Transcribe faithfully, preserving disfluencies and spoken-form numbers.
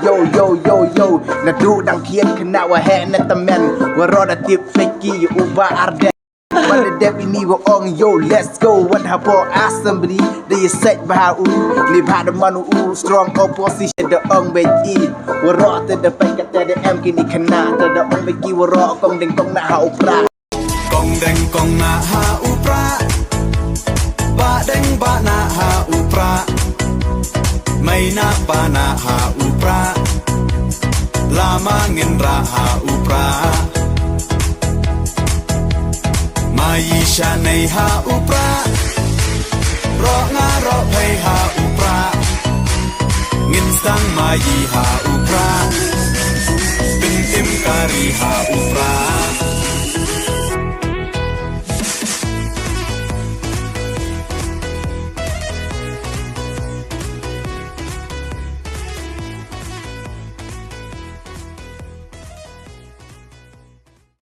Yo, yo, yo, yo, naduh dang thied khynnah wa heh na tymmen. Waroh da tip peit ki u Bah Ardent. Wat da dep ïa ini wa ong yo, let's go. Wat hapoh assembly da ïa seit bha u, li bha da man u strong opposition da ong beit i. Waroh te da peit kata da em kini khynnah, te da ong beit ki waroh kong deng kong nah ha u prah. Kong deng kong nah ha u prah. Bah deng bah nah ha u prah. Mei nah pa nah ha u prah. Lama ngin rah ha u prah. Mai shanei ha u prah. Roh nga roh phei ha u prah. Ngin sdang mai ha u prah. Pyntim kari ha u prah.